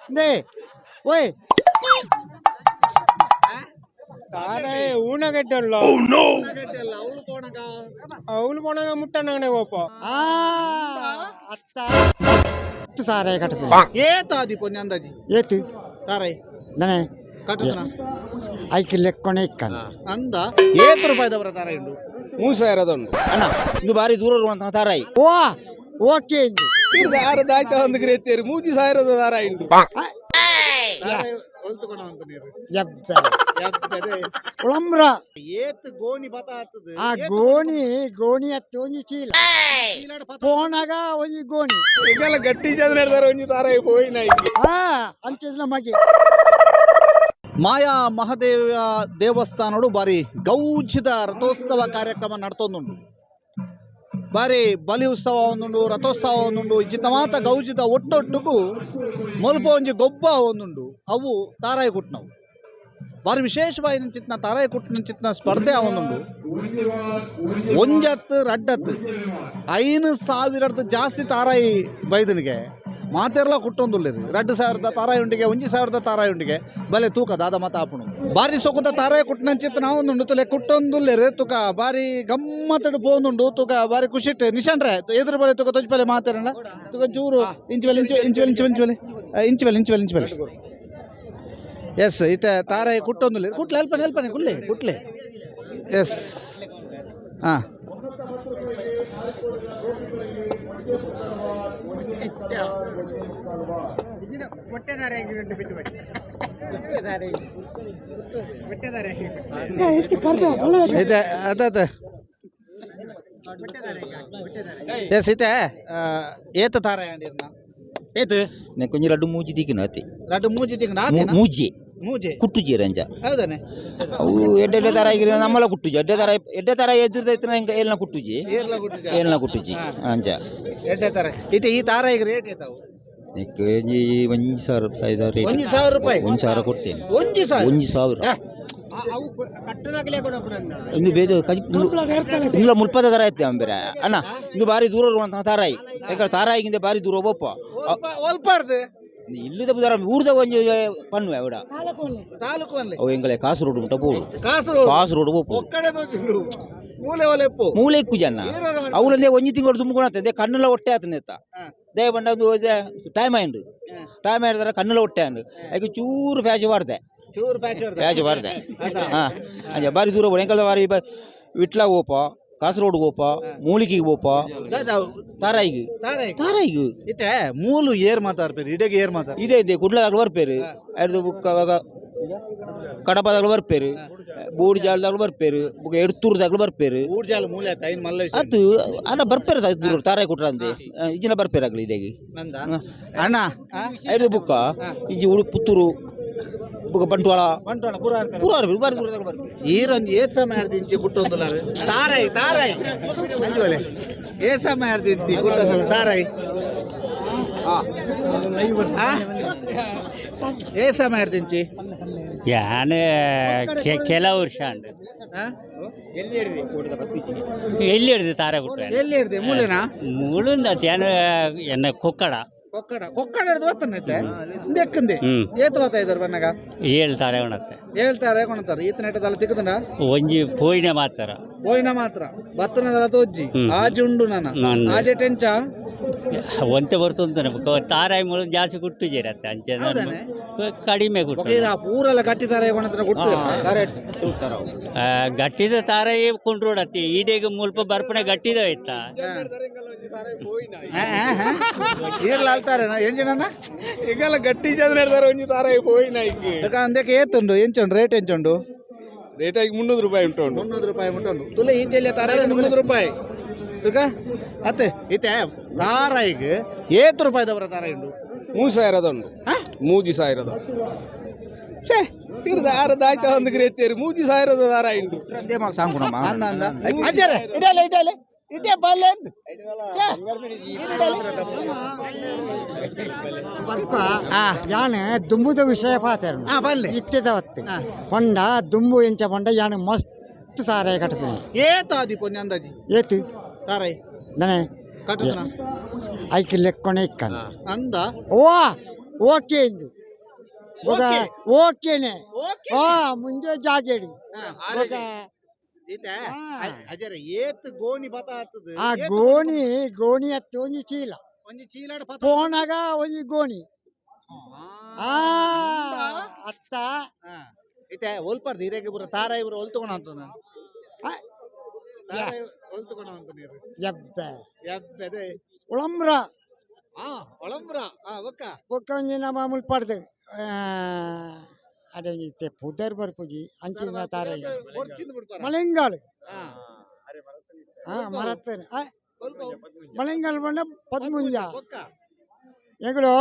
ಇಂದೇ ಓಯ್. ತಾರೇ ಊನಗಡ್ಡಲ್ಲ. ಅಲ್ಲ, ಅವಳು ಕೋಣಗ. ಅವಳು ಪೋಣಗ ಮುಟ್ಟಣ್ಣಗನೆ ಓಪ. ಆ ಅತ್ತ ಮಸ್ತ್ ಸಾರಾಯಿ ಕಟ್ಟುತ್ತದೆ. ಏತ ಆದಿಪು ಒಂಜಿ ಅಂದಾಜಿ? ಏತು? ತಾರಾಯಿ. ದನೆ? ಕಟ್ಟುದನ. ಐಕ್ ಲೆಕ್ಕೊನೆ ಇಕ್ಕಂದು. ಅಂದ, ಏತ್ ರೂಪಾಯಿದವರ ತಾರಾಯಿ ಉಂಡು? 3000ದ ಉಂಡು. ಅಣ್ಣ, ಇದು ಬಾರಿ ದೂರ ಅಂತ ತಾರಾಯಿ. ಓ ಓಕೆ ಇಂದು. ಆರದ ಆಯ್ತಾ ಒಂದು ಗ್ರೇತೇರಿ 3000ದ ತಾರಾಯಿ ಉಂಡು. ತಾರಾಯಿ ಒಲ್ತುಕೊಣ ಅಂತ ನೀರು. ಎಬ್ಬೆ. ಎಬ್ಬೆದೆ. ಉಳಂಬ್ರ. ಏತ್ ಗೋಣಿ ಬತ ಆತದ? ಆ ಗೋಣಿ ಗೋಣಿ ಅತ್ತಿ ಒಂಜಿ ಚೀಲ. ಚೀಲಡ್ ಪತ. ಪೋಣಗ ಒಂಜಿ ಗೋಣಿ. ಈಗೆಲ್ಲ ಗಟ್ಟಿ ಜನ ನಡ್ದಾರ ಒಂಜಿ ತಾರಾಯಿ ಪೋಯಿನ. ಆ ಅಂಚಿನ ಮಗೆ. ಮಾಯಾ ಮಹಾದೇವ ದೇವಸ್ಥಾನಡು ಬಾರಿ ಗೌಜಿದ ರಥೋತ್ಸವ ಕಾರ್ಯಕ್ರಮ ನಡ್ತೊಂದುಂಡು. ಬಾರಿ ಬಲಿ ಉತ್ಸವ ಒಂದುಂಡು, ರಥೋತ್ಸವ ಒಂದುಂಡು. ಇಂಚಿತ್ತ ಮಾತ ಗೌಜಿದ ಒಟ್ಟೊಟ್ಟುಗು ಮೊಲ್ಪ ಒಂಜಿ ಗೊಬ್ಬ ಒಂದುಂಡು. ಅವು ತಾರಾಯಿ ಕುಟ್ನವು. ಬಾರಿ ವಿಶೇಷವಾಯಿನ ಚಿತ್ನ ತಾರಾಯಿ ಕುಟ್ಟಿನ ಚಿತ್ನ ಸ್ಪರ್ಧೆ ಒಂದುಂಡು. ಒಂಜತ್ತು ರಡ್ಡತ್ತು 5000ರ್ದು ಜಾಸ್ತಿ ತಾರಾಯಿ ಬೈದನಿಗೆ ಮಾತೆರ್ಲ ಕುಟ್ಟೊಂದುಲ್ಲೇರು. 2000ದ ತಾರಾಯಿ ಉಂಡಿಗೆ, 1000ದ ತಾರಾಯಿ ಉಂಡಿಗೆ ಬಲೆ ತೂಕ ದಾದ ಮತ ಆಪುಣು. ಬಾರಿ ಸೊಕುದ ತಾರಾಯಿ ಕುಟ್ಟನಂಚಿತ್ತ ನಾವು ಒಂದುಂಡು. ತುಲೆ ಕುಟ್ಟೊಂದುಲ್ಲೇರು. ತುಕ ಬಾರಿ ಗಮ್ಮತ್ತಡು ಪೋಂದುಂಡು. ತುಕ ಬಾರಿ ಖುಷಿಟ್ ನಿಶಾನ್ರೆ ಎದುರು ಬಲೆ ತುಕ ತೊಜ್ ಬಲೆ ಮಾತಾರಲ್ಲ. ತುಕ ಚೂರು ಇಂಚ್ ಬಲೆ ಇಂಚ್ ಇಂಚ್ ಬಲೆ ಇಂಚ್ ಇಂಚ್ ಬಲೆ ಇಂಚ್ ಬಲೆ ಇಂಚ್ ಬಲೆ ಇಂಚ್ ಬಲೆ. ಎಸ್, ಇತ್ತೆ ತಾರಾಯಿ ಕುಟ್ಟೊಂದುಲ್ಲೇರು. ಕುಟ್ಲೆ ಅಲ್ಪನೆ ಅಲ್ಪನೆ ಕುಲ್ಲೆ ಕುಟ್ಲೆ. ಎಸ್, ಹಾಂ. ಐತೆ ಅದ. ಎಸ್, ಐತೆ. ಏತ ತಾರಾಯಿ ಅಂಡಿರ್ನ? ಏತು ನೆ ಕೊಂಜಿ ಲಡ್ಡು ಮೂಜಿ ದಿಕ್ಕಿನ ಅತಿ. ಲಡ್ಡು ಮೂಜಿ ತಿಂಗ್ ಆತೇನ? ಮೂಜಿ. ಮೂಜಿ. ಕುಟ್ಟುಜಿ ರಂಜ. ಹೌದಾನೆ? ಅವು ಎಡ್ಡೆ ಎಡ್ಡೆ ತಾರಾಯಿ ನಮ್ಮಲ ಕುಟ್ಟುಜಿ. ಎಡ್ಡೆ ತಾರಾಯಿ, ಎಡ್ಡೆ ತಾರಾಯಿ ಎದ್ದಿರ್ದೈತೆ ಎಂಕ ಏಲ್ನ ಕುಟ್ಟುಜಿ. ಏರ್ಲ ಕುಟ್ಟುಜಿ. ಏಲ್ನ ಕುಟ್ಟುಜಿ ಅಂಚ. ಎಡ್ಡೆ ತಾರಾಯಿ. ಇತ್ತೆ ಈ ತಾರಾಯಿಗೆ ರೇಟ್ ಏತಾವು? ನೆಕ್ ಒಂಜಿ 1000 ರೂಪಾಯಿ ರೇಟ್. 1000 ರೂಪಾಯಿ? 1000 ಕೊಡ್ತೇನೆ. 1000? 1000. ಅವು ಕಟ್ಟುನಾಗಲೇ ಕೊಡಪುಣಂದ. ಇಂದು ಬೇಜ ಕಜಿ ಇಲ್ಲ ಮುಲ್ಪದ ತರ ಐತೆ ಅಂಬೇರೆ. ಅಣ್ಣ, ಇದು ಬಾರಿ ದೂರ ಅಂತ ತಾರಾಯಿ. ಯಾಕಂದ್ರೆ ತಾರಾಯಿಗಿಂತ ಬಾರಿ ದೂರ ಒಬ್ಬ. ಒಲ್ಪಾಡ್ದು. ಇಲ್ಲಿದ ಬುದಾರ ಊರ್ದ ಒಂಜಿ ಪನ್ನುವೆ ಅವಡ. ತಾಲೂಕು ಅನ್ಲೆ. ಅವು ಎಂಗಲೆ ಕಾಸರೋಡು ಮುಟ್ಟ ಪೋಡು. ಕಾಸರಗೋಡು. ಕಾಸರೋಡು ಪೋಪು. ಒಕ್ಕಡೆ ತೋಜುಂಡು, ಮೂಲೆ ಒಲೆಪ್ಪು. ಮೂಲೆ ಇಕ್ಕು ಜನ. ಅವಳಂದೇ ಒಂಜಿ ತಿಂಗಳು ತುಂಬಿಕೊಳತ್ತೆ. ಕಣ್ಣುಲ ಹೊಟ್ಟೆ ಆತನೆತ್ತ. ದಯ ಬಂಡ ಒಂದು ಟೈಮ್ ಆಯಿಂಡು. ಟೈಮ್ ಆಯ್ದಾರ ಕಣ್ಣುಲ ಹೊಟ್ಟೆ ಆಂಡು. ಅದಕ್ಕೆ ಚೂರು ಪ್ಯಾಚ್ ಬಾರ್ದೆ. ಚೂರು ಪ್ಯಾಚ್ ಹೊಡ್ದ. ಪ್ಯಾಚ್ ಬಾರ್ದೆ. ಹಾಂ, ಅಂಚ ಬಾರಿ ದೂರ ಬೋಡು. ಎಂಕಲ್ದ ಬಾರಿ ವಿಟ್ಲ ಹೋಪ, ಕಾಸರಗೋಡು ಹೋಪ, ಮೂಲಿಕೆಗೆ ಪೋಪ ತಾರಾಯಿಗೆ. ತಾರಾಯಿ. ತಾರಾಯಿಗೆ. ಇತ್ತೆ ಮೂಲು ಏರ್ ಮಾತಾಡ್ಪೇರು? ಇಡೆಗೆ ಏರ್ ಮಾತಾಡ್? ಇದೇ ಇದೆ. ಕುಡ್ಲದಾಗಲು ಬರ್ಪೇರು, ಅರ್ದು ಕಡಪದಾಗಲು ಬರ್ಪೇರು, ಬೋಡಿ ಜಾಲದಾಗಲು ಬರ್ಪೇರು, ಬೊಕ ಎಡ್ತೂರ್ದಾಗಲು ಬರ್ಪೇರು. ಊರ್ಜಾಲ ಮೂಲೆ ಆತ ಐನ್ ಮಲ್ಲ ವಿಷಯ. ಅದು ಅಣ್ಣ ಬರ್ಪೇರು ದೂರ ತಾರಾಯಿ ಕುಟ್ರ ಅಂದೆ ಇಜಿನ ಬರ್ಪೇರು ಆಗಲಿ ಇದೇಗಿ. ನಂದ ಅಣ್ಣ ಆ? ಐದು ಬುಕ್ಕ ಇಜ್ಜಿ ಉಡು ಪುತ್ತೂರು ಬೊಕ ಬಂಟ್ವಾಳ. ಬಂಟ್ವಾಳ ಪೂರ ಆರ್ಪೇರು. ಪೂರ ಬರ್ಪೇರು, ಬಾರಿ ದೂರದಾಗ ಬರ್ಪೇರು. ಈರೊಂಜಿ ಏತ್ ಸಮಯ ಆಡ್ದಿಂಚಿ ಕುಟ್ಟೊಂದುಲಾರು ತಾರಾಯಿ? ತಾರಾಯಿ ಅಂಜುವಲೆ ಏ ಸಮಯ ಆಡ್ದಿಂಚಿ ಕುಟ್ಟೊಂದುಲ ತಾರಾಯಿ? ಆ? ಏ ಸಮಯ ಆಡ್ದಿಂಚಿ? ಯಾನ್ ಕೆಲವು ವರ್ಷ ಉಂಡು. ಆ? ಎಲ್ಲಿ ಹಿಡ್ದು ತಾರೆ ಕುಟ್ಟ? ಎಲ್ಲಿ ಹಿಡ್ದೆ ಮೂಲೆನಾ? ಮುಳುಂದ ಯಾನ್ ಎನ್ನ ಕೊಕ್ಕಡ. ಕೊಕ್ಕಡ, ಕೊಕ್ಕಡ ಹಿಡ್ದು ಬತ್ತನೈತೆ ಇಂದೆಕ್ಕಂದೆ. ಏತ್ ಬತ್ತ ಇದ್ದಾರೆ ಬನ್ನಗ? ಏಳು ತಾರೆ ಉಣತ್ತೆ. ಹೇಳ್ತಾರೆ ಕೊಣತಾರೆ. ಈತ ನೆಟ್ಟದಲ್ಲ ತಿಕ್ಕದಂಡ. ಒಂಜಿ ಪೋಯಿನ ಮಾತ್ರ. ಪೋಯಿನ ಮಾತ್ರ ಬತ್ತನದಲ್ಲ ತೋಜ್ಜಿ. ಆಜಿ ಉಂಡು ನಾನ. ಆಜೆ ಟೆಂಚ. ಒಂತೆ ಬರ್ತುಂತಾನೆ ತಾರಾಯಿ ಮುಳು ಜಾಸ್ತಿ ಕುಟ್ಟು ಜೇರತ್ತೆ ಅಂಚೆ ನಾನು. ಹೌದಾನೆ? ಕಡಿಮೆ ಕುಟ್ಟು. ಬೊಕ ಪೂರೆಲ್ಲ ಗಟ್ಟಿ ತಾರಾಯಿ ಕೊಣತನ ಕುಟ್ಟು. ಗಟ್ಟಿದ ತಾರಾಯಿ ಕೊಂಡ್ರೋಡತ್ತಿ ಈಡೇಗ ಮುಲ್ಪ ಬರ್ಪಣೆ ಗಟ್ಟಿದ ಇತ್ತ. ಈರ್ಲ ಅಲ್ತಾರೇನಾ ಎಂಜಿನನ್ನ? ಈಗೆಲ್ಲ ಗಟ್ಟಿ ಜನ ನಡ್ದಾರ ಒಂಜಿ ತಾರಾಯಿ ಪೋಯಿನ. ಅಂದಕ್ಕೆ ಏತುಂಡು, ಎಂಚುಂಡು ರೇಟ್ ಎಂಚುಂಡು? ರೇಟ್ ಆಗಿ 300 ರೂಪಾಯಿ ಉಂಟು ಉಂಟು. 300 ರೂಪಾಯಿ ಮುಟ್ಟುಂಡು. ತುಲೆ ಈಚೆಲ್ಲ ತಾರಾಯಿ 300 ರೂಪಾಯಿ ತುಕ ಅತ್ತೆ. ಇತ್ತೆ ತಾರಾಯಿಗೆ ಏತ್ ರೂಪಾಯಿದವರ ತಾರಾಯಿ ಉಂಡು? 3000ದ ಉಂಡು. 3000ದ ಛೇ. ಇರ್ದ ಆರದ ಆಯ್ತಾ ಒಂದು ಗ್ರೇತೇರಿ 3000ದ ತಾರಾಯಿ ಉಂಡು. ಸಾಂಕುಣಮ್ಮ. ಅಂದ ಅಂದ ಅಜ್ಜರೆ ಇಡಲೆ ಇಡಲೆ ಇದೇ ಬಲ್ಲೆ ಅಂದ್. ಛೇ. ಬರ್ಕ ಯಾನ್ ದುಂಬುದ ವಿಷಯ ಪಾತೇರ್ನ. ಹಾ, ಬಲ್ಲೆ. ಇತ್ತೆದ ಹೊತ್ತು ಪಂಡ ದುಂಬು ಎಂಚ ಪಂಡ ಯಾನ್ ಮಸ್ತ್ ಸಾರಾಯಿ ಕಟ್ಟುತ್ತದೆ. ಏತ ಆದಿಪು ಒಂಜಿ ಅಂದಾಜಿ? ಏತು? ತಾರಾಯಿ. ದನೆ? ಕಟ್ಟುದನ. ಐಕ್ ಲೆಕ್ಕೊನೆ ಇಕ್ಕಂದು. ಅಂದ. ಓ ಓಕೆ ಇಂದು ಬೊಕ ಓಕೆನೆ. ಆ ಮುಂಜೆ ಜಾಗೆಡು ಬೊಕ. ಈತೆ ಆ. ಅಜರ ಏತ್ ಗೋಣಿ ಪತ ಆತದ? ಆ ಗೋಣಿ ಗೋಣಿ ಅತ್ತು ಒಂಜಿ ಚೀಲ. ಒಂಜಿ ಚೀಲಾಡ್ ಪತ. ಪೋನಾಗ ಒಂಜಿ ಗೋಣಿ ಆ ಅತ್ತ. ಇತ್ತೆ ಒಲ್ಪರ್ದು ಹಿರೇಗೆ ಪೂರ ತಾರಾಯಿ ಪೂರ ಒಲ್ತುಕೊಣ ಅಂತ. ಆ, ತಾರಾಯಿ ಒಲ್ತುಕೊಣ ಅಂತ ನೀರು. ಎಬ್ಬೆ. ಎಬ್ಬೆದೆ. ಉಳಂಬ್ರ. ಆ ಒಳಂಬ್ರ ಆ ಒಕ್ಕ. ಬೊಕ್ಕ ಒಂಜಿ ನಮ್ಮ ಮುಲ್ಪಡ್ದು ಅಡೆ ಇತ್ತೆ ಪುದರ್ ಬರ್ಪುಜಿ ಅಂಚಿನ ತಾರಾಯಿ. ಒರ್ಚಿಂದ ಬಿಡ್ಪಾರ. ಮಳೆಂಗಾಳು. ಆ. ಹಾ ಮರತ್ತೇನೆ. ಒಲ್ಪ. ಮಳೆಂಗಾಳು ಬಂಡ ಪದ್ಮುಂಜ. ಒಕ್ಕ. ಎಂಗಳು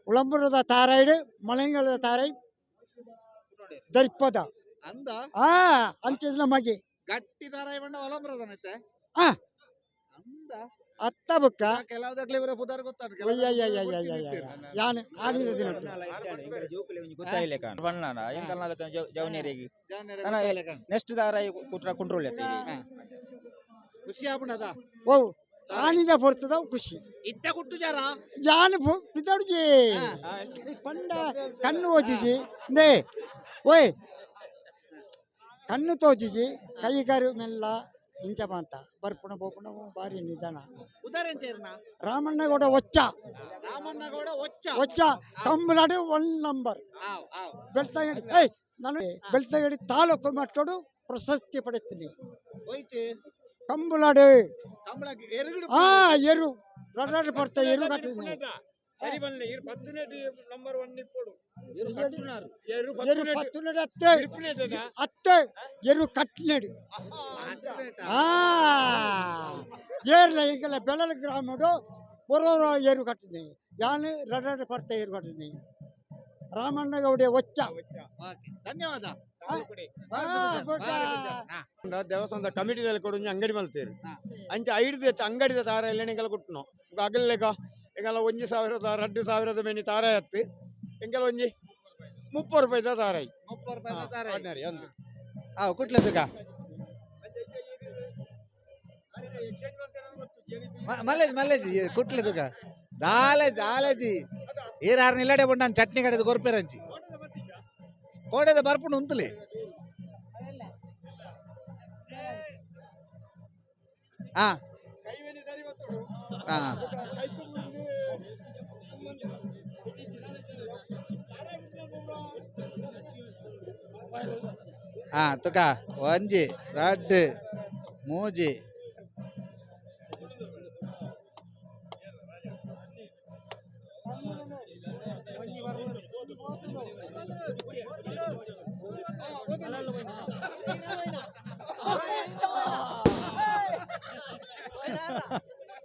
ಉಳಂಬುರದ ತಾರಾಯ್ಡು ಮಳೆಂಗಾಲದ ತಾರಾಯ್ ದರ್ಪದ. ಅಂದ. ಆ ಅಂಚಿನ ಮಗೆ. ಗಟ್ಟಿ ತಾರಾಯಿ ಬಂಡ ಒಳಂಬ್ರದನೈತೆ. ಆ. ಅಂದ. ಅತ್ತ ಬೊಕ್ಕ. ಕೆಲವುದಕ್ಲೆ ಇವರ ಪುದಾರ್ ಗೊತ್ತಾನ. ಒಯ್ಯಯ್ಯಯ್ಯಯ್ಯಯ್ಯ ಯಾನ್ ಆಡಿದ ದಿನ. ಗೊತ್ತಾಯಿಲ್ಲ ಬಣ್ಣನ ಎಂಕಲ್ನ ಜವನೇರಿಗೆ ನೆಕ್ಸ್ಟ್ ದಾರ ಕುಟ್ರ ಕುಂಟ್ರೋಲ್. ಖುಷಿ ಆಪುಂಡದ? ಓ ಆನಿದ ಪೊರ್ತದ ಖುಷಿ. ಇತ್ತ ಕುಟ್ಟು ಜಾರ. ಯಾನ್ ಪಿದಡ್ಜಿ ಪಂಡ ಕಣ್ಣು ಓಜಿಜಿ ಇಂದೇ ಓಯ್ ಕಣ್ಣು ತೋಜಿಜಿ ಕೈಗಾರು ಮೆಲ್ಲ ಇಂಚ ಅಂತ ಬರ್ಪುಣ ಪೋಪುಣ ಬಾರಿ ನಿಧಾನ. ಉದಾರ ಎಂಚೇರ್ನ? ರಾಮಣ್ಣಗೌಡ ಒಚ್ಚ. ರಾಮಣ್ಣಗೌಡ ಒಚ್ಚ. ಒಚ್ಚ ತಮಿಳ್ನಾಡು ಒನ್ ನಂಬರ್. ಆವ್ ಆವ್. ಬೆಳ್ತಂಗಡಿ ಏಯ್ ನಾನು ಬೆಳ್ತಂಗಡಿ ತಾಲೂಕು ಮಟ್ಟೋಡು ಪ್ರಶಸ್ತಿ ಪಡೆತೀನಿ. ಹೋಯ್ತು. ಕಂಬುಲಾಡು. ಕಂಬಳ ಎರುಗುಡು. ಆ ಎರು ರಡಾಡ್ ಬರ್ತಾ ಎರು ಕಟ್ಟಿದ್ದೀನಿ. ಸರಿ ಬನ್ನಿ ಇರು ಪತ್ತು ನಂಬರ್ ಒನ್ ಇಪ್ಪಡು. ಎರು ಪತ್ತುನಡು ಅತ್ತೆ ಅತ್ತೆ ಎರು ಕಟ್ಟಿನಡು ಆ ಏರ್ಲ ಈಗಲ ಬೆಳಲ ಗ್ರಾಮಡು ಬರೋರ ಏರು ಕಟ್ಟಿನಿ ಯಾನು ರಡಾಡ್ ಬರ್ತಾ ಏರು ಕಟ್ಟಿನಿ ರಾಮಣ್ಣಗೌಡ ಒಚ್ಚ. ಧನ್ಯವಾದ. ಆ, ಗೊತ್ತಾ? ದೇವಸ್ಥಾನದ ಕಮಿಟಿದಲ್ಲಿ ಕೊಡು ಒಂಜಿ ಅಂಗಡಿ ಮಲ್ತೇರು ಅಂಚ ಐಡ್ದು ಎತ್ತ ಅಂಗಡಿದ ತಾರ ಎಲ್ಲ ಎಂಕಲ ಕುಟ್ಟುನು ಅಗಲ್ಲೆಗ ಎಂಕಲ 1000ದ 2000ದ ಮೇನಿ ತಾರಾಯಿ ಹತ್ತು ಎಂಕಲ ಒಂಜಿ 30 ರೂಪಾಯಿದ ತಾರಾಯಿ. 30 ರೂಪಾಯಿ ತಾರಾಯಿ. ಆರ್ಡಿನರಿ ಅಂದು. ಆ ಕುಟ್ಲದಗ ಮಲ್ಲೇಜ್ ಮಲ್ಲೇಜಿ ಕುಟ್ಲದಗ ದಾಲೆ ದಾಲೆಜಿ ಏರಾರು ನಿಲ್ಲಡೆ ಬೊಂಡಾನ್ ಚಟ್ನಿ ಕಡೆದು ಕೊರ್ಪೇರಂಚಿ ಕೋಡೆದ ಬರ್ಪುಂಡು ಉಂತಲಿ ಆ ಆ ಆ ತುಕ ಒಂಜಿ ರಡ್ಡ್ ಮೂಜಿ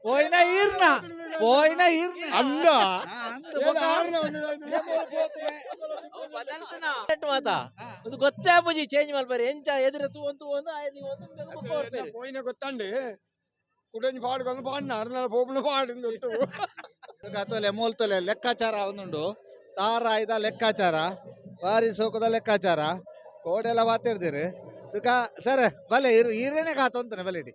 ಪೋಯಿನ ಈರ್ನ ಪೋಯಿನ ಈರ್ನ ಅಂದ. ಅಂದ ಬೊಕ. ಮಾತಾ ಒಂದು ಗೊತ್ತೇ ಆಪುಜಿ ಚೇಂಜ್ ಮಲ್ಪರೆ ಎಂಚ ಎದುರು ತೂ ಒಂದು ಒಂದು ಆಯ್ತು ನೀವು ಒಂದು ಬೊಕ್ಕ ಕೊರ್ಪೇರು. ಪೋಯಿನ ಗೊತ್ತಂಡು ಕುಡಂಜಿ ಪಾಡುಕೊಂಡು ಪಾಡ್ನ ಅರ್ನಾಳ ಪೋಪುನ ಪಾಡು ಉಂಟು. ತೋಲೆ ಮೂಲ್ ತೋಲೆ ಲೆಕ್ಕಾಚಾರ ಒಂದುಂಡು ತಾರಾಯ್ದ ಲೆಕ್ಕಾಚಾರ ಬಾರಿ ಸೋಕದ ಲೆಕ್ಕಾಚಾರ ಕೋಡೆಲ್ಲ ವಾತಿರ್ದಿರಿ ತುಕ ಸರ್ ಬಲೆ ಇರು ಈರೇನೆ ಕಾತು ಅಂತಾನೆ ಬಲೆ ಇಡಿ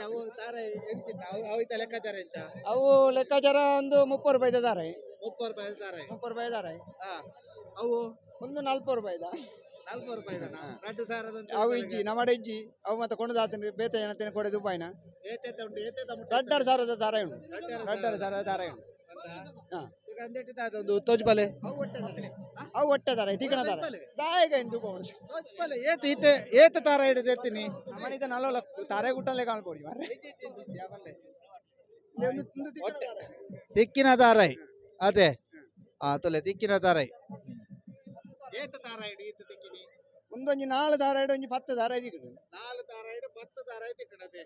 ಅವು ತಾರಾಯಿ ಎಂಚಿತ್ತ ಅವು ಅವು ಇತ್ತ ಲೆಕ್ಕಾಚಾರ ಎಂಚ? ಅವು ಲೆಕ್ಕಾಚಾರ ಒಂದು 30 ರೂಪಾಯಿದ ತಾರಾಯಿ. 30 ರೂಪಾಯಿ ತಾರಾಯಿ. 30 ರೂಪಾಯಿ ತಾರಾಯಿ. ಹಾ ಅವು? ಒಂದು 40 ರೂಪಾಯಿದ. 40 ರೂಪಾಯಿದನಾ 2000ದ? ಅವು ಇಜ್ಜಿ ನಮ್ಮಡೆ ಇಜ್ಜಿ ಅವು ಮತ್ತೆ ಕೊಂಡು ಆತನ ಬೇತೆ ಏನಂತೇನೆ ಕೊಡೆ ದುಬಾಯಿನ. ಏತೇತ ಉಂಟು ಏತೇತ ಮುಟ್ಟ? 2500ದ ತಾರಾಯಿ ಉಂಟು 2500ದ ತಾರಾಯಿ ಉಂಟು. ಹಾ. ತುಕ ಅಂದೆಟ್ಟಿತ್ತ ಅದೊಂದು ತೋಜ್ಬಲೆ. ಅವು ಒಟ್ಟೆ ತಾರಾಯಿ ಅವು ಒಟ್ಟೆ ತಾರಾಯಿ ತಿಕ್ಕಣ ತಾರಾಯಿ ದಾಯಕ ಇಂದು ಪೋಣ. ತೋಜ್ಬಲೆ ಏತ್ ಇತ್ತೆ ಏತ ತಾರಾಯಿ ಹಿಡಿದು ಎತ್ತೀನಿ? ನಮ್ಮನಿದ ನಲೋ ತಾರಾಯಿ ಗುಟ್ಟಲ್ಲೇ ಕಾಣ್ಕೊಡಿ ಮಾರ್ರೆ. ಒಂದು ತಿಕ್ಕಣ ತಾರಾಯಿ. ತಿಕ್ಕಿನ ತಾರಾಯಿ ಅದೇ ಆ ತೊಲೆ ತಿಕ್ಕಿನ ತಾರಾಯಿ ಏತ ತಾರಾಯಿ ಈತ ತಿಕ್ಕಿನಿ? ಒಂದೊಂಜಿ ನಾಲ್ ದಾರ ಒಂಜಿ 10 ದಾರ ತಿಕ್ಕುಂಡು. ನಾಲ್ ತಾರಾಯಿ 10 ತಾರಾಯಿ ತಿಕ್ಕಣದೆ.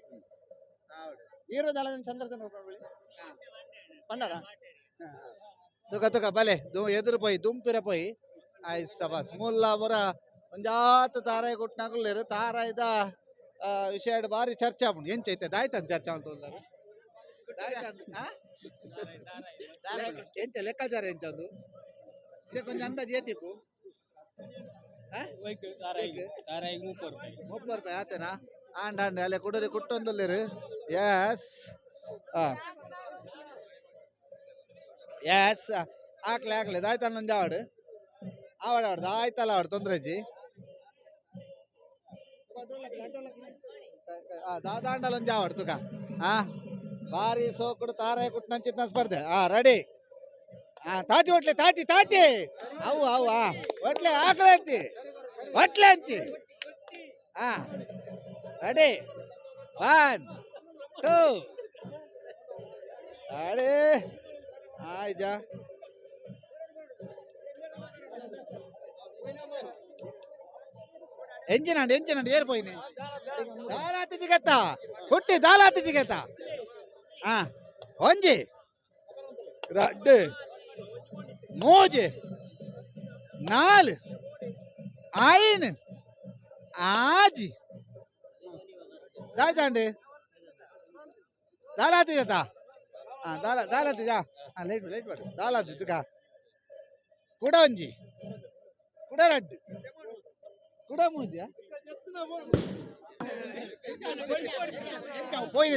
ಈರೋ ದಾಲ ಚಂದ್ರತನ ಪಂಡಾರ. ತುಕ ತುಕ ಬಲೆ ಎದುರು ಪೋಯಿ ದುಂಪಿರ ಪೋಯಿ ಆಯ್ ಸಬಾಸ್ ಮುಲ್ಲ ಬರ ಒಂಜಾತ ತಾರಾಯಿ ಕೊಟ್ಟನಾಗುಲ್ಲೇರು ತಾರಾಯ್ದ ವಿಷಯ ಬಾರಿ ಚರ್ಚೆ ಆಪುಂಡು ಎಂಚ ಐತೆ ದಾಯ್ತನ್ ಚರ್ಚೆ ಅಂತ ಉಲ್ಲಾರ ಎಂಚ ಲೆಕ್ಕಾಚಾರ ಎಂಚ ಒಂದು ಇದೆ ಕೊಂಚ ಅಂದಾಜು ಏತಿಪ್ಪು? 30 ರೂಪಾಯಿ ಆತೇನಾ? ಆಂಡ್ ಆಂಡ್ ಅಲ್ಲೇ ಕುಡರಿ ಕುಟ್ಟೊಂದುಲ್ಲೇರು ಎಸ್ ಆ. ಎಸ್ ಹಾಕ್ಲೆ ಹಾಕ್ಲೆ ದಾಯ್ತಾಳ ಒಂಜಿ ಆವಡ್ ಆವಡ್ ಆವಡ್ ದಾಯ್ತಲ್ಲ ಆವಡ್ ತೊಂದ್ರೆ ಇಜ್ಜಿ. ಆ ದಾದಾಂಡಲ ಒಂಜಿ ಆವಡ್ ತುಕ. ಆ ಬಾರಿ ಸೋಕುಡು ತಾರಾಯ ಕುಟ್ಟನಂಚಿತ್ನ ಸ್ಪರ್ಧೆ. ಆ ರೆಡಿ. ಆ ತಾಟಿ ಒಟ್ಲೆ ತಾಟಿ ತಾಟಿ ಅವು ಅವು. ಆ ಒಟ್ಲೆ ಹಾಕ್ಲೆ ಅಂಚಿ ಒಟ್ಲೆ ಅಂಚಿ. ಆ ರೆಡಿ, ಒನ್ ಟೂ ಅಡೆ ಆಯ್ಜಾ. ಎಂಜಿನ್ ಅಂಡ್ ಎಂಜಿನ್ ಅಂಡ್ ಏರ್ ಪೋಯಿನಿ ದಾಲಾತಿ ಜಿಗತ್ತ ಹುಟ್ಟಿ ದಾಲಾತಿ ಜಿಗತ್ತ. ಆ ಒಂಜಿ ರಡ್ಡು ಮೂಜಿ ನಾಲ್ ಐನ್ ಆಜಿ ದಾಯ್ತಾಂಡಿ ದಾಲಾತಿ ಜತ. ಆ ದಾಲ ದಾಲಾತಿ ಜಾ. ಆ ಲೈಟ್ ಲೈಟ್ ಮಾಡಿ ದಾಲಾತಿ ತುಕ. ಕುಡ ಒಂಜಿ ಕುಡ ರಡ್ಡು ಕುಡ ಮೂಜಿ. ಪೋಯಿನ.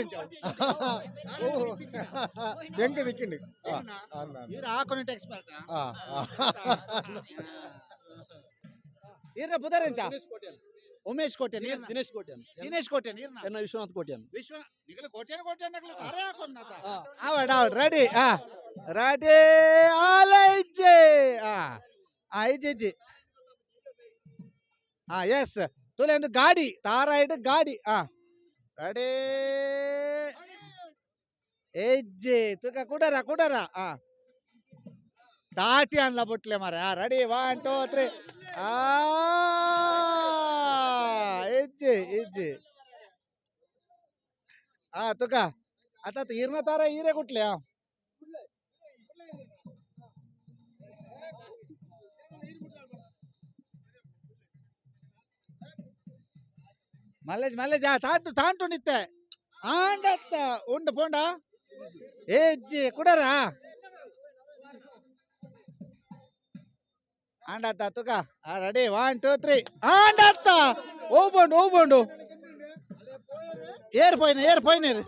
ಎಂಕ ದಿಕ್ಕಿಂಡು. ಇವ್ರು ಹಾಕೊಂಡು ಎಕ್ಸ್ಪರ್ಟ್ ಈರ್ನ ಪುದರೆಂಚ? ಉಮೇಶ್ ಕೋಟೆ ನೀರ್ನ? ದಿನೇಶ್ ಕೋಟ್ಯಾನ್. ದಿನೇಶ್ ಕೋಟೆ ನೀರ್ನ? ಎನ್ನ ವಿಶ್ವನಾಥ್ ಕೋಟ್ಯಾನ್. ವಿಶ್ವ ನಿಗಲ ಕೋಟೆನ ಕೋಟೆ ನಗಲ ತಾರೆ ಹಾಕೊಂಡ್ ಆವಡ್ ಆವಡ್. ರೆಡಿ. ಆ ರೆಡಿ ಆಲ ಇಜ್ಜೆ. ಆ ಆ ಇಜ್ಜೆ ಇಜ್ಜಿ. ಆ ಎಸ್ ತುಲೆ ಒಂದು ಗಾಡಿ ತಾರಾಯ್ಡ್ ಗಾಡಿ. ಆ ರೆಡಿ ಎಜ್ಜೆ ತುಕ ಕುಡರ ಕುಡರ. ಆ ತಾಟಿ ಅನ್ಲ ಬುಟ್ಲೆ ಮಾರ. ಆ ರೆಡಿ, ಒನ್ ಟೂ ತ್ರೀ. ಆ ಎಜ್ಜೆ ಎಜ್ಜೆ. ಆ ತುಕ आता ಇರ್ನ ತಾರ ಈರೆ ಕುಟ್ಲೆ. ಆ ಮಲ್ಲೇಜ್ ಮಲ್ಲೇಜ್. ಆ ತಾಂಟು ತಾಂಟು ನಿತ್ತೆ ಆಂಡತ್ತ ಉಂಡು ಪೋಂಡ ಏಜ್ಜಿ ಕುಡರ ಆಂಡತ್ತ ತುಕ. ಆ ರೆಡಿ, ಒನ್ ಟೂ ತ್ರೀ. ಆಂಡತ್ತ ಓ ಬೋಂಡು ಓ ಬೋಂಡು ಏರ್ ಪೋಯಿನ ಏರ್ ಪೋಯಿನ ಏರ್.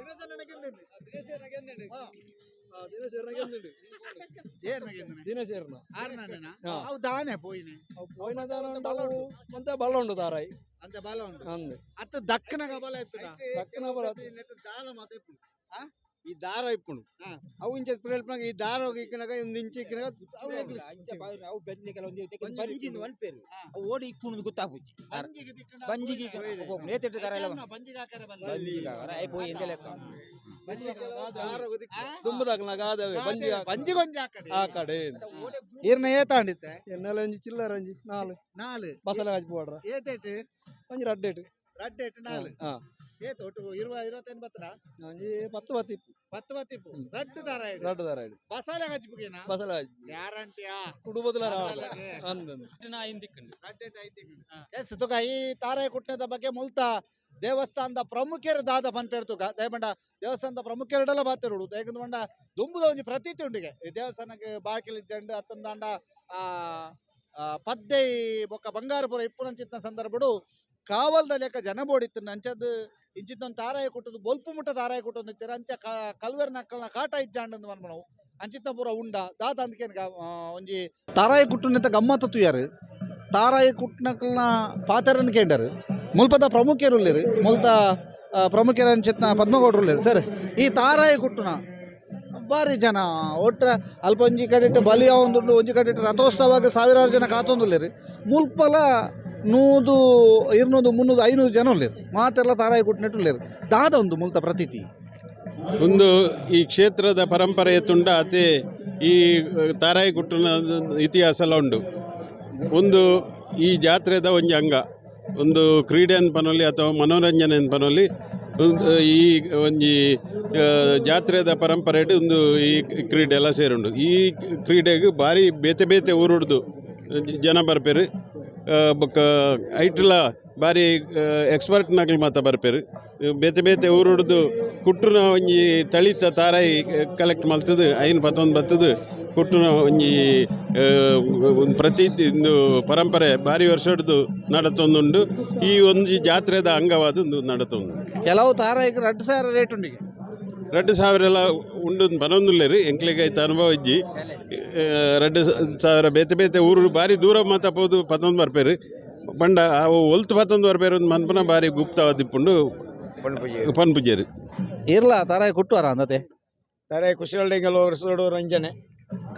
ದಿನೇಶ್ ಏರ್ನ. ಅವು ದಾನೆ ಪೋಯಿನೆ. ಮಂತೆ ಬಲ ಉಂಡು ತಾರಾಯಿ. ಅಂತ ಬಲ ಉಂಡು. ಅಂದ್. ಅತ್ತ ದಕ್ಕನಗ ಬಲ ಇತ್ತದ. ದಕ್ಕನ ಬಲ. ದಾಲ ಮಾತ ಇಪ್ಪುಂಡು. ಈ ದಾರ ಇಪ್ಪುಂಡು. ಹಾ. ಅವು ಇಂಚ ಪ್ರೇಲ್ಪನಾಗ ಈ ದಾರ ಇಕ್ಕಿನಾಗ ಒಂದು ಇಂಚ ಇಕ್ಕಿನಾಗ ಅವು ಅಂಚ ಅವು ಬೆಂದಿಗೆಲ್ಲ ಒಂದು ಬಂಜಿಂದು ಒನ್ಪೇರು ಅವು ಓಡಿ ಇಕ್ಕುಣದು ಗೊತ್ತಾಪುಜಿ. ಬಂಜಿಗೆ ತಿಕ್ಕಂಡ. ಬಂಜಿಗೆ ಹೋಗ್ಬೋದು ಏತೆಟ್ಟು ತರ ಎಲ್ಲ. ಬಂಜಿಗೆ ಹಾಕರೆ ಬಲ್ಲ. ಬಂಜಿಗೆ ಹಾಕರೆ, ಆಯ್ ಪೋಯಿ ಎಂದೆ ಲೆಕ್ಕ. ದುಂಬದಾಕ್ಲ ಗಾದವೆ ಬಂಜಿ. ಬಂಜಿಗೆ ಒಂಜಿ ಹಾಕಡೆ. ಆ ಕಡೆ. ಈರ್ನ ಏತಾಂಡಿತ್ತೆ? ಎನ್ನೆಲ್ಲ ಒಂಜಿ ಚಿಲ್ಲರ ಒಂಜಿ ನಾಲ್. ನಾಲ್. ಬಸಲೆ ಕಾಜಿ ಪೋಡ್ರ. ಏತೇಟು? ಒಂಜಿ ರಡ್ಡೇಟು. ರಡ್ಡೇಟು ನಾಲ್. ಹಾ. ಏತು ಒಟ್ಟು? ಇರುವ ಇರುವತ್ತೈನ್ ಬತ್ತಡ? ಒಂಜಿ ಪತ್ತು ಪತ್ತು. ಪತ್ತು ಪತ್ತಿಪ್ಪು ರಡ್ಡು ದಾರ ಇಡು. ರಡ್ಡು ದಾರ ಇಡು. ಬಸಾಲೆ ಹಚ್ಚಿಪುಗೇನಾ? ಬಸಲೆ ಕಾಜಿ. ಗ್ಯಾರಂಟಿಯಾ? ಕುಡುಬದಲ. ಬಸಾಲೆಗೆ. ಅಂದ್. ಎಸ್ ತುಕ ಈ ತಾರಾಯ ಕುಟ್ಟದ ಬಗ್ಗೆ ಮುಲ್ತ ದೇವಸ್ಥಾನದ ಪ್ರಮುಖರು ದಾದ ಪನ್ಪೇರ್ ತುಕ. ದಯಪಂಡ ದೇವಸ್ಥಾನದ ಪ್ರಮುಖರುಡಲ ಬಾತಿರುಡು ದಯಕಂದು ಪಂಡ ದುಂಬುದ ಒಂಜಿ ಪ್ರತೀತಿ ಉಂಡಿಗೆ ಈ ದೇವಸ್ಥಾನಕ್ಕೆ ಬಾಕಿಲ್ ಜಂಡು ಅತ್ತಂದಾಂಡ ಆ ಆ, ಪದ್ದೈ ಬೊಕ್ಕ ಬಂಗಾರಪುರ ಇಪ್ಪುನಂಚಿತ್ನ ಸಂದರ್ಭಡು ಕಾವಲ್ದ ಲೆಕ್ಕ ಜನ ಬೋಡಿತ್ತು. ಅಂಚದ್ ಇಂಚಿತ್ತೊಂದು ತಾರಾಯ ಕುಟ್ಟದು ಬೊಲ್ಪು ಮುಟ್ಟ ತಾರಾಯ ಕುಟ್ಟೊಂದು ಇತ್ತೀರ. ಅಂಚ ಕಲ್ವೆರ್ ನಕ್ಕಲ್ನ ಕಾಟ ಇಜ್ಜಾಂಡಂದು ಮನ್ಮನವು ಅಂಚಿತ್ತ ಪೂರ ಉಂಡ ದಾದ ಅಂದ್ಕೇನ್ ಒಂಜಿ ತಾರಾಯ ಕುಟ್ಟುನಿತ ಗಮ್ಮತ್ತ ತುಯಾರು ತಾರಾಯಿ ಕುಟ್ನಕಲ್ನ ಪಾತೆರನ್ ಕೇಂಡರು ಮುಲ್ಪದ ಪ್ರಮುಖರು ಉಲ್ಲೇರು. ಮುಲ್ತ ಪ್ರಮುಖರ ಅಂಚಿತ್ನ ಪದ್ಮಗೌಡರು ಉಲ್ಲೇರು. ಸರ್, ಈ ತಾರಾಯಿ ಕುಟ್ಟುನ ಬಾರಿ ಜನ ಒಟ್ಟ ಅಲ್ಪ ಒಂಜಿ ಕಡೆಟ್ ಬಲಿಯ ಒಂದುಂಡು, ಒಂಜಿ ಕಡೆಟ್ ರಥೋತ್ಸವಕ್ಕೆ ಸಾವಿರಾರು ಜನ ಕಾತೊಂದುಲ್ಲೇರು. ಮುಲ್ಪಲ 100 200 300 500 ಜನ ಉಲ್ಲೇರು. ಮಾತೆಲ್ಲ ತಾರಾಯಿ ಕುಟ್ಟಿನಟ್ಟು ಉಲ್ಲೇರು. ದಾದ ಒಂದು ಮುಲ್ತ ಪ್ರತೀತಿ? ಒಂದು ಈ ಕ್ಷೇತ್ರದ ಪರಂಪರೆ ತುಂಡ ಅತೆ ಈ ತಾರಾಯಿ ಕುಟ್ಟುನ ಇತಿಹಾಸ ಎಲ್ಲ ಉಂಡು. ಒಂದು ಈ ಜಾತ್ರೆದ ಒಂಜಿ ಅಂಗ ಒಂದು ಕ್ರೀಡೆ ಅನ್ಪನೊಲಿ ಅಥವಾ ಮನೋರಂಜನೆ ಅನ್ಪನೊಲಿ. ಒಂದು ಈ ಒಂಜಿ ಜಾತ್ರೆದ ಪರಂಪರೆ ಒಂದು ಈ ಕ್ರೀಡೆ ಎಲ್ಲ ಸೇರುಂಡು. ಈ ಕ್ರೀಡೆಗೆ ಭಾರಿ ಬೇತೆ ಬೇತೆ ಊರುಡ್ದು ಜನ ಬರ್ಪೇರು. ಬೊಕ್ಕ ಐಟ್ಲ ಬಾರಿ ಎಕ್ಸ್ಪರ್ಟ್ ನಕಲು ಮಾತ ಬರ್ಪೇರು. ಬೇತೆ ಬೇತೆ ಊರುಡ್ದು ಕುಟ್ಟುನ ಒಂಜಿ ತಳಿತ ತಾರಾಯಿ ಕಲೆಕ್ಟ್ ಮಲ್ತದು ಐನ್ ಪತ್ತೊಂದು ಬತ್ತದು ಕುಟ್ಟುನ ಒಂಜಿ ಒಂದು ಪ್ರತೀತಿ ಒಂದು ಪರಂಪರೆ ಭಾರಿ ವರ್ಷಡ್ದು ನಡತೊಂದುಂಡು. ಈ ಒಂಜಿ ಜಾತ್ರೆದ ಅಂಗವಾದ ಒಂದು ನಡತೊಂದು. ಕೆಲವು ತಾರಾಯಿಗೆ 2000 ರೇಟ್ ಉಂಡಿಗೆ. 2000 ಉಂಡು ಪನೊಂದುಲ್ಲೆರ್ ಎಂಕ್ಲೆಗ್ ಐತ ಅನುಭವ ಇಜ್ಜಿ. 2000 ಬೇತೆ ಬೇತೆ ಊರು ಬಾರಿ ದೂರ ಮಾತ ಪೋದು ಪತ್ತೊಂದು ಬರ್ಪೇರು ಪಂಡ ಅವು ಒಲ್ತು ಪತ್ತೊಂದು ಬರ್ಪೇರು ಅಂದ್ ಮನ್ಪುನ ಬಾರಿ ಗುಪ್ತವಾದಿಪ್ಪುಂಡು ಪನ್ಪುಜೆರ್. ಇರ್ಲ ತಾರಾಯಿ ಕುಟ್ಟುವಾರ ಅಂದತೆ? ತಾರಾಯಿ ಕುಶಲಡೆಂಗಲ ವರ್ಷದೋಡು ರಂಜನೆ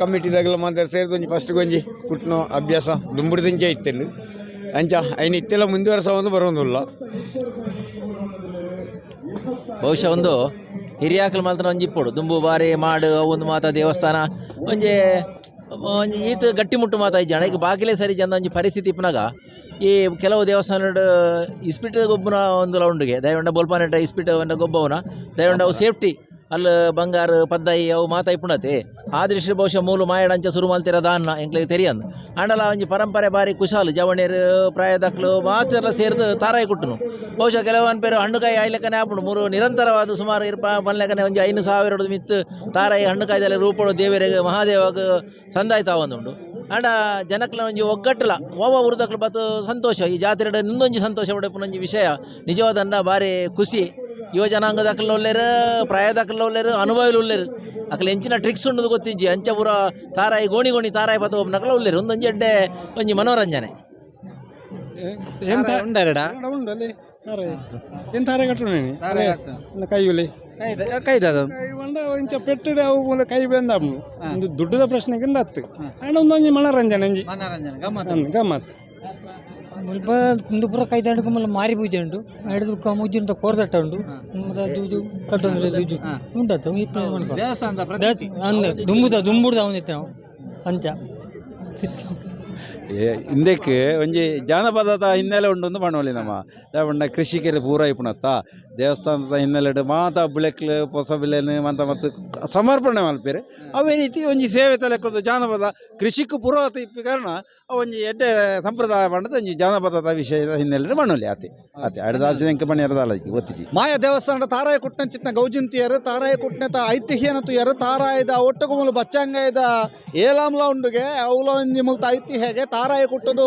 ಕಮಿಟಿದಾಗಲ ಮಾತ್ರ ಸೇರ್ದು ಒಂಜಿ ಫಸ್ಟ್ ಒಂಜಿ ಕುಟ್ನೋ ಅಭ್ಯಾಸ ದುಂಬುಡ್ದಿಂಚೆ ಇತ್ತೆಂಡು ಅಂಚ ಐನ್ ಇತ್ತೆಲ್ಲ ಮುಂದುವರ್ಸ ಒಂದು ಬರೋದಿಲ್ಲ. ಬಹುಶಃ ಒಂದು ಹಿರಿಯಾಕಲ್ ಮಲ್ತನ ಒಂಜಿ ಇಪ್ಪೊಡು ದುಂಬು ಬಾರಿ ಮಾಡು ಅವು ಒಂದು ಮಾತ ದೇವಸ್ಥಾನ ಒಂಜಿ ಒಂಜಿ ಈತ ಗಟ್ಟಿಮುಟ್ಟು ಮಾತ ಇಜ್ಜಾಣ ಈಗ ಬಾಗಿಲೇ ಸರಿ ಜನ ಒಂಜಿ ಪರಿಸ್ಥಿತಿ ಇಪ್ಪುನಾಗ ಈ ಕೆಲವು ದೇವಸ್ಥಾನಡ್ ಇಸ್ಪಿಟ್ ಗೊಬ್ಬುನ ಒಂದು ಉಂಡುಗೆ ದಯವಂಡ ಬೋಲ್ಪಾನೆಟ ಇಸ್ಪಿಟ್ ಒಂಡ ಗೊಬ್ಬವನ ದಯವಂಡ ಅವು ಸೇಫ್ಟಿ ಅಲ್ಲ ಬಂಗಾರ ಪದ್ದಾಯಿ ಅವು ಮಾತ ಇಪ್ಪುಣತೆ ಆ ದೃಷ್ಟಿ ಬಹುಶಃ ಮೂಲು ಮಾಯಡಂಚ ಸುರು ಮಲ್ತಿರ ದಾನ್ನ ಎಂಕ್ಲೆಗ್ ತೆರಿಯಂದ್ ಆಂಡಲ ಒಂಜಿ ಪರಂಪರೆ ಬಾರಿ ಕುಶಾಲು ಜವಣೇರು ಪ್ರಾಯದಕ್ಲು ಮಾತೆಲ್ಲ ಸೇರ್ದು ತಾರಾಯಿ ಕುಟ್ಟುನು. ಬಹುಶಃ ಕೆಲವು ಅನ್ಪೇರು ಹಣ್ಣುಕಾಯಿ ಆಯ್ಲೆಕ್ಕನೆ ಆಪುಂಡು ಮೂರು ನಿರಂತರವಾದ ಸುಮಾರು ಇರ್ಪ ಪನ್ಲೆಕ್ಕನೆ ಒಂಜಿ 5000 ಮಿತ್ತು ತಾರಾಯಿ ಹಣ್ಣುಕಾಯ್ದಲೆ ರೂಪಡು ದೇವರಿಗೆ ಮಹಾದೇವಗ್ ಸಂದಾಯ್ತ ಒಂದುಂಡು. ಆಂಡ ಜನಕ್ಲ ಒಂಜಿ ಒಗ್ಗಟ್ಟಲ ಓವ ಉರ್ದಕ್ಲು ಬತ್ತು ಸಂತೋಷ ಈ ಜಾತ್ರೆ ನಿಂದೊಂಜಿ ಸಂತೋಷ ಪಡೆಪುನೊಂಜಿ ವಿಷಯ ನಿಜವಾದಂಡ ಬಾರಿ ಖುಷಿ. ಯುವ ಜನಾಂಗದಕ್ಲು ಉಲ್ಲೇರು ಪ್ರಾಯದಕ್ಲು ಉಲ್ಲೇರು ಅನುಭವಿಲು ಉಲ್ಲೇರು ಅಕ್ಲು ಎಂಚಿನ ಟ್ರಿಕ್ಸ್ ಉಂಡುದು ಗೊತ್ತಿಜ್ಜಿ ಅಂಚ ಪೂರ ತಾರಾಯಿ ಗೋಣಿ ಗೋಣಿ ತಾರಾಯಿ ಪತ್ತ ಒಬ್ಬನಕ್ಲ ಉಲ್ಲೇರು ಒಂದೊಂಜಿ ಎಡ್ಡೆ ಒಂಜಿ ಮನೋರಂಜನೆ. ತಾರಾಯಿ ಉಂಡರೆಡ? ಉಂಡು ಅಲ್ಲಿ ತಾರಾಯಿ ಏನು ತಾರಾಯಿ ಕಟ್ಟುನೇನಿ ಕೈಯುಲಿ ಕೈದ ಕೈ ಬಂಡ ಇಂಚ ಪೆಟ್ಟಿಡೆ ಅವು ಮೂಲ ಕೈ ಬೆಂದ ಒಂದು ದುಡ್ಡುದ ಪ್ರಶ್ನೆಗಿಂತ ಹತ್ತು ಆಂಡ ಒಂದೊಂಜಿ ಮನೋರಂಜನೆ ಒಂಜಿ ಮನೋರಂಜನೆ ಗಮ್ಮತ್. ಅಂದ್ ಗಮ್ಮತ್. ಮುಲ್ಪ ಕುಂದಪುರ ಕೈದಾಂಡಕ್ಕೆ ಮುಲ್ಲ ಮಾರಿ ಪೂಜೆ ಉಂಟು ಹಿಡಿದು ಮುಜ್ಜಿಂತ ಕೋರ್ದಟ್ಟ ಉಂಟು ಮತ್ತೆ ಅದು ಇದು ಕಟ್ಟೊಂದು ಇದು ಉಂಟತ್ತು ಇತ್ತು ಮನ್ಪ. ದೇವಸ್ಥಾನದ ಪ್ರತೀತಿ. ಅಂದ್ ದುಂಬುದ ದುಂಬುಡ್ದ ಅವನಿತ್ತು ನಾವು ಅಂಚ. ಇಂದಕ್ಕೆ ಒಂಜಿ ಜಾನಪದದ ಹಿನ್ನೆಲೆ ಉಂಡು ಒಂದು ಪಣೋಲಿ ನಮ್ಮ ದಾವಣ್ಣ ಕೃಷಿಕರು ಪೂರ ಇಪ್ಪುನತ್ತ ದೇವಸ್ಥಾನದ ಹಿನ್ನೆಲೆ ಮಾತ ಬುಳೆಕ್ಲು ಪೊಸ ಬಿಲೆನ್ ಮಂತ ಮತ್ತು ಸಮರ್ಪಣೆ ಮಲ್ಪೆರ್ ಅವೇ ರೀತಿ ಒಂಜಿ ಸೇವೆ ತಲೆಕ್ಕೊದು ಜಾನಪದ ಕೃಷಿಕ್ ಪುರೋಹಿತ ಇಪ್ಪಿ ಕಾರಣ ಅವು ಒಂಜಿ ಎಡ್ಡೆ ಸಂಪ್ರದಾಯ ಪಂಡದ ಒಂಜಿ ಜಾನಪದದ ವಿಷಯದ ಹಿನ್ನೆಲೆ ಪಣೋಲಿ ಆತೆ ಆತೆ ಅಡ್ದಾಸಿದಂಕ ಪಣಿಯರ್ದಾಲ ಗೊತ್ತಿಜಿ. ಮಾಯ ದೇವಸ್ಥಾನದ ತಾರಾಯ ಕುಟ್ನ ಚಿತ್ನ ಗೌಜಿಂತಿಯರು ತಾರಾಯ ಕುಟ್ನತ ಐತಿಹ್ಯನ ತುಯರು ತಾರಾಯದ ಒಟ್ಟುಗು ಮುಲು ಬಚ್ಚಾಂಗಯದ ಏಲಾಮ್ಲ ಉಂಡುಗೆ ಅವಲ ಒಂಜಿ ಮುಲ್ತ ಐತಿಹ್ಯಗೆ ತಾರಾಯ ಕುಟ್ಟದು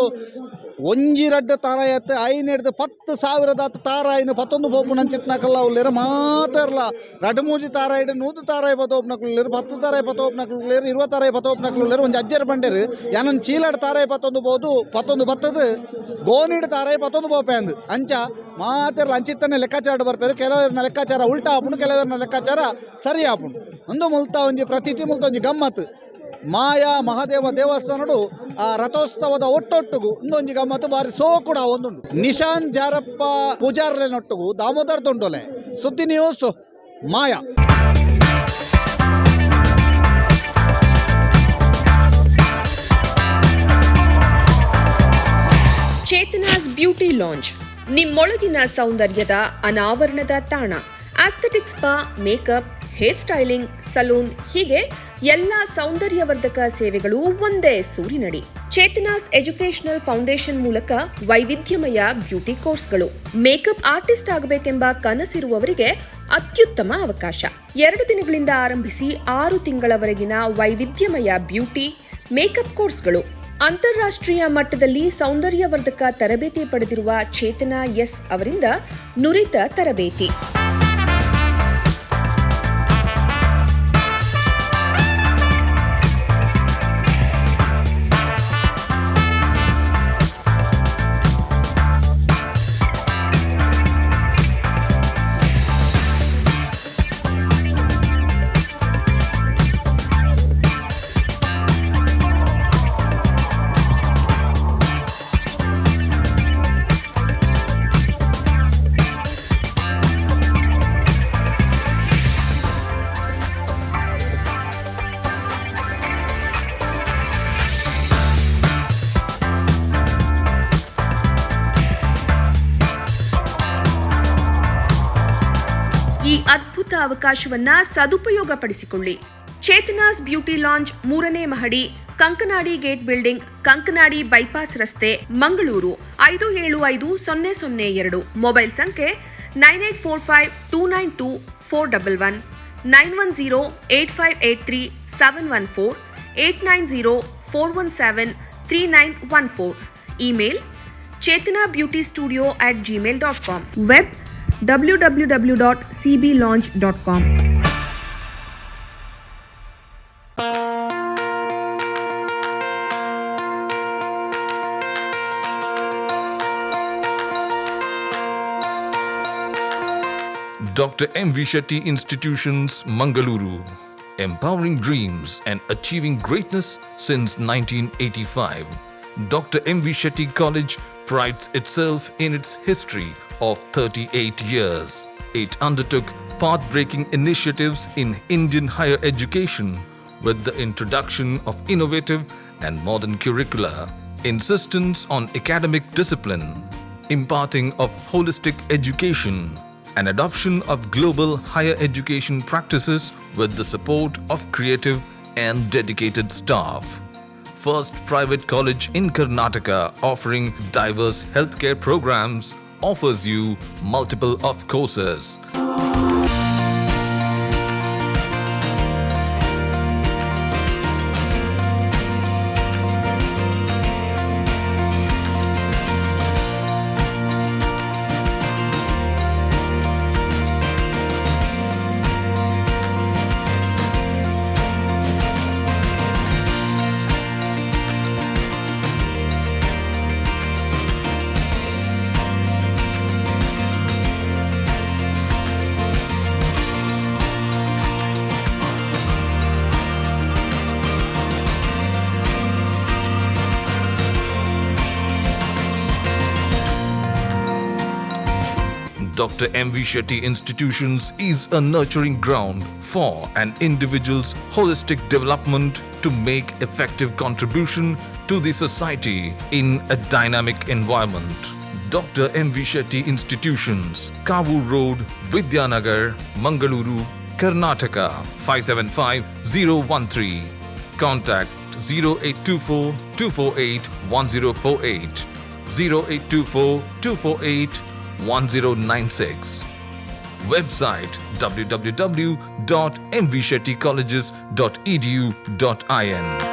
ಒಂಜಿ ರಡ್ಡು ತಾರಾಯ ಅತ್ತ ಐನ್ ಹಿಡ್ದು 10,000 ತಾರಾಯಿನ ಪತ್ತೊಂದು ಪೋಪು ನಂಚಿತ್ನಕಲ್ಲ ಉಲ್ಲೇರು ಮಾತಾರ್ಲ ರಡ್ಡು ಮೂಜಿ ತಾರಾಯಿಡು ನೂದು ತಾರಾಯ ಪತ್ತೋಪ್ನಕ್ಲು 10 ತಾರಾಯ ಪತ್ತೋಪ್ನಕ್ಲು 20 ತಾರಾಯ ಪತ್ತೋಪ್ನಕ್ಲು ಒಂಜಿ ಅಜ್ಜರ್ ಬಂಡೇರು ಯಾನೊಂದು ಚೀಲಾಡ್ ತಾರಾಯ ಪತ್ತೊಂದು ಬೋದು ಪತ್ತೊಂದು ಬತ್ತದು ಗೋನಿಡ್ ತಾರಾಯ ಪತ್ತೊಂದು ಪೋಪೆ ಅಂದು ಅಂಚ ಮಾತೆರ್ಲ ಅಂಚಿತ್ತನೆ ಲೆಕ್ಕಾಚಾರ ಬರ್ಪೇರು ಕೆಲವರನ್ನ ಲೆಕ್ಕಾಚಾರ ಉಲ್ಟಾ ಆಪುಂಡು ಕೆಲವರನ್ನ ಲೆಕ್ಕಾಚಾರ ಸರಿ ಆಪುಂಡು ಒಂದು ಮುಲ್ತ ಒಂಜಿ ಪ್ರತೀತಿ ಮುಲ್ತ ಒಂಜಿ ಗಮ್ಮತ್ ಮಾಯಾ ಮಹಾದೇವ ದೇವಸ್ಥಾನಡು ಆ ರಥೋತ್ಸವದ ಒಟ್ಟೊಟ್ಟುಗು ಒಂದೊಂಜಿ ಗಮ್ಮತ್ತು ಬಾರಿ ಸೋ ಕೂಡ ಒಂದುಂಡು. ನಿಶಾನ್ ಜಾರಪ್ಪ ಪೂಜಾರ್ಲೆನೊಟ್ಟುಗು ದಾಮೋದರ್ ದೊಂಡೋಲೆ, ಸುದ್ದಿ ನ್ಯೂಸ್, ಮಾಯಾ. ಚೇತನಾಸ್ ಬ್ಯೂಟಿ ಲಾಂಜ್ ನಿಮ್ಮೊಳಗಿನ ಸೌಂದರ್ಯದ ಅನಾವರಣದ ತಾಣ. Aesthetic spa, makeup, hair styling, salon ಹೀಗೆ ಎಲ್ಲ ಸೌಂದರ್ಯವರ್ಧಕ ಸೇವೆಗಳು ಒಂದೇ ಸೂರಿನಡಿ. ಚೇತನಾಸ್ ಎಜುಕೇಶನಲ್ ಫೌಂಡೇಶನ್ ಮೂಲಕ ವೈವಿಧ್ಯಮಯ ಬ್ಯೂಟಿ ಕೋರ್ಸ್ಗಳು. ಮೇಕಪ್ ಆರ್ಟಿಸ್ಟ್ ಆಗಬೇಕೆಂಬ ಕನಸಿರುವವರಿಗೆ ಅತ್ಯುತ್ತಮ ಅವಕಾಶ. 2 ದಿನಗಳಿಂದ ಆರಂಭಿಸಿ 6 ತಿಂಗಳವರೆಗಿನ ವೈವಿಧ್ಯಮಯ ಬ್ಯೂಟಿ ಮೇಕಪ್ ಕೋರ್ಸ್ಗಳು. ಅಂತಾರಾಷ್ಟ್ರೀಯ ಮಟ್ಟದಲ್ಲಿ ಸೌಂದರ್ಯವರ್ಧಕ ತರಬೇತಿ ಪಡೆದಿರುವ ಚೇತನಾ ಎಸ್ ಅವರಿಂದ ನುರಿತ ತರಬೇತಿ. ಈ ಅದ್ಭುತ ಅವಕಾಶವನ್ನ ಸದುಪಯೋಗಪಡಿಸಿಕೊಳ್ಳಿ. ಚೇತನಾಸ್ ಬ್ಯೂಟಿ ಲಾಂಜ್, 3ನೇ ಮಹಡಿ, Kankanady gate building, Kankanady bypass ರಸ್ತೆ, ಮಂಗಳೂರು 575002. ಮೊಬೈಲ್ ಸಂಖ್ಯೆ 9845292411, 9108583714, 8904173914. Email chetanabeautystudio@gmail.com. Web www.cblounge.com. Dr. M.V. Shetty Institutions, Mangaluru. Empowering dreams and achieving greatness since 1985. Dr. M.V. Shetty College prides itself in its history of 38 years. It undertook path-breaking initiatives in Indian higher education with the introduction of innovative and modern curricula, insistence on academic discipline, imparting of holistic education, and adoption of global higher education practices with the support of creative and dedicated staff. First private college in Karnataka offering diverse healthcare programs offers you multiple of courses. Dr. M.V. Shetty Institutions is a nurturing ground for an individual's holistic development to make effective contribution to the society in a dynamic environment. Dr. M.V. Shetty Institutions, Kavu Road, Vidyanagar, Mangaluru, Karnataka 575013. Contact 0824 248 1048, 0824 248 1096. Website www.mvshettycolleges.edu.in.